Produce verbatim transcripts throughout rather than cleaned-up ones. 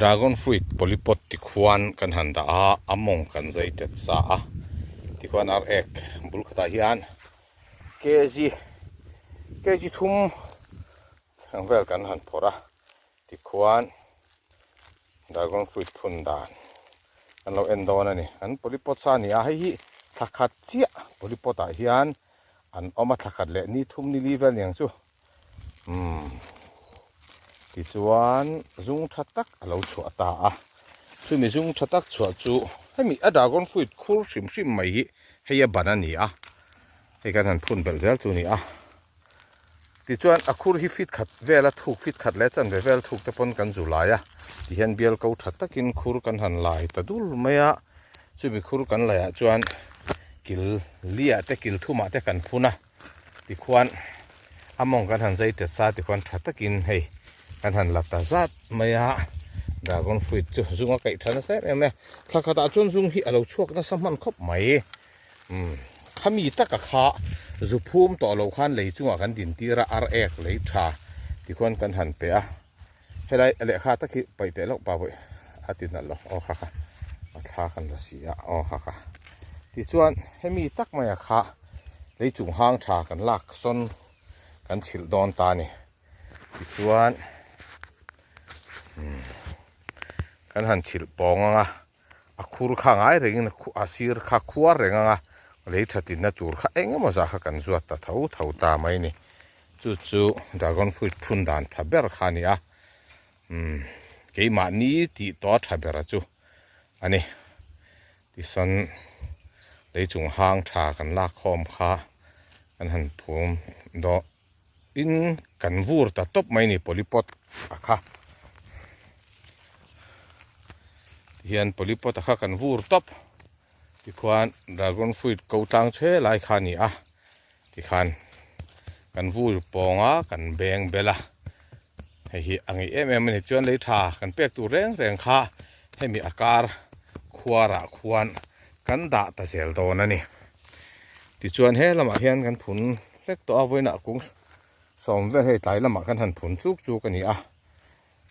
Dragon fruit polypot tikhuan kan han dah a, a mawng kan zai tet sa a. Tikhuan ar ek bul khatah hian kg, kg thum ang vel kan han phawrh a. Tikhuan dragon fruit phun dan kan lo en dawn a ni. An polypot sa a ni a, hei hi thla khat chiah polypot-ah hian an awm a, thla khat leh ni thum ni li vel ni ang chu. Hmm. Tichuan zung ṭha tak a lo chhuah ta a. Chumi zung ṭha tak chhuah chu hemi a dragon fruit khur hrim hrim mai hi hei a ban a ni a. Hei kan han phun belh zel chu ni a. Tichuan a khur hi fit khat vel a thuk, fit khat leh chanve vel thuk te pawn kan zu lai a. Tihian bial ko ṭha takin khur kan han lai ta dul mai a. Chumi khur kan laiah chuan kil liah te, kil thumah te kan phun a. Tikhuan a mawng kan han zai tet sa, tikhuan ṭha takin hei kan han la ta zat mai a. Dragon fruit chu zung a kaih ṭha nasa em em e. Thla khatah chuan zung hi a lo chhuak nasa hman khawp mai. Hmm. Khami taka kha zu phum tawh lo khan lei chungah kan din tir a, ar ek lei ṭha tikhuan kan han pe a. Helai a lehkha tak hi paih teh lawk pa vawih a ti nalh lo. Aw kha kha. A thla kan la si a. Aw kha kha. Tichuan hemi tak maia kha lei chung hang ṭha kan lak sawn kan chhilh dawn ta ni. Tichuan, hmm, kan han chhilh pawng ang a. A khur kha ngai rengin a khu-, a sir kha khuar reng ang a. Lei ṭha tlinna tur kha eng emaw zah kha kan zuat ta tho tho ta mai ni. Chu chu dragon fruit phun dan ṭha ber kha a ni a. Hmm, keimahni tih tawh ṭha ber a chu a ni. Tisawn lei chung hang ṭha kan lak khawm kha kan han phun dawn in kan vur ta tawp mai ni polypot a kha. Tihian polypot a kha kan vur tawp. Tikhuan dragon fruit ko tlang chu helai kha a ni a. Tikhan kan vur pawng a, kan beng bel a. Hei hi a ngeih em em a ni. Chuan lei ṭha kan pek tur reng reng kha hemi a kar khuarah khuan kan dah ta zel dawn a ni. Tichuan he lamah hian kan phun hlek tawh a, vawiinah kung sawm vel hei tlai lamah kan han phun chuk chuk a ni a.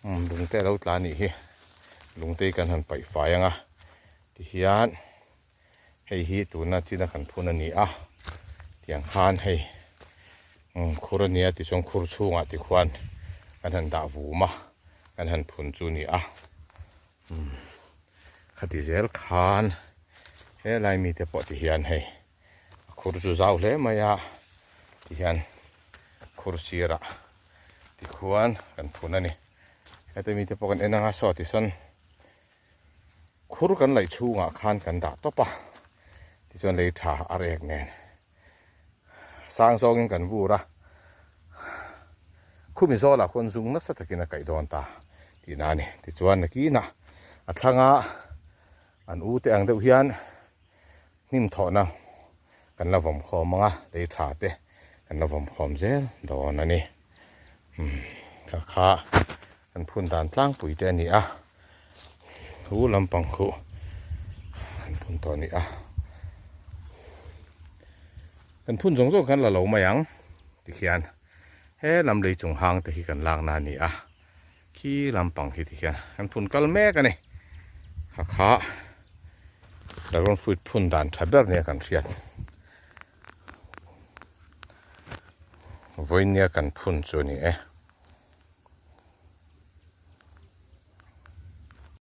Hmm, lungte lo tla nih hi, lungte kan han paih fai ang a. Tihian hei hi tuna china kan phun a ni a. Tiang khan hei, hmm, khur a ni a, tichuan khur chhungah tikhuan kan han dah vum a, kan han phun chu a ni a. Hmm. Khati zel khan helai mite pawh tihian hei a khur chu zau hle mai a, tihian khur sirah tikhuan kan phun a ni. Heta mite pawh kan en ang a, saw tisawn khur kan laih chhungah khan kan dah tawp a, tichuan lei ṭha a rek nen sang zawngin kan vur a, khumi zawlah khuan zung nasa takin a kaih dawn ta tihna a ni. Tichuan nakinah a thlanga an u te ang deuh hian hnim thawhna kan la vawm khawm ang a, lei ṭha te kan la vawm khawm zel dawn a ni. Hmm, kha kha kan phun dan tlangpui te a ni a. Hu lampang khu kan phun tawh a ni a. Kan phun zawng zawng kan la lo mai ang. Tikhian he lam lei chung hang te hi kan lakna a ni a. Khi lampang hi tikhian kan phun kal mek a ni. Kha kha dragon fruit phun dan ṭha ber nia kan hriat. Vawiin nia kan phun chu a ni e.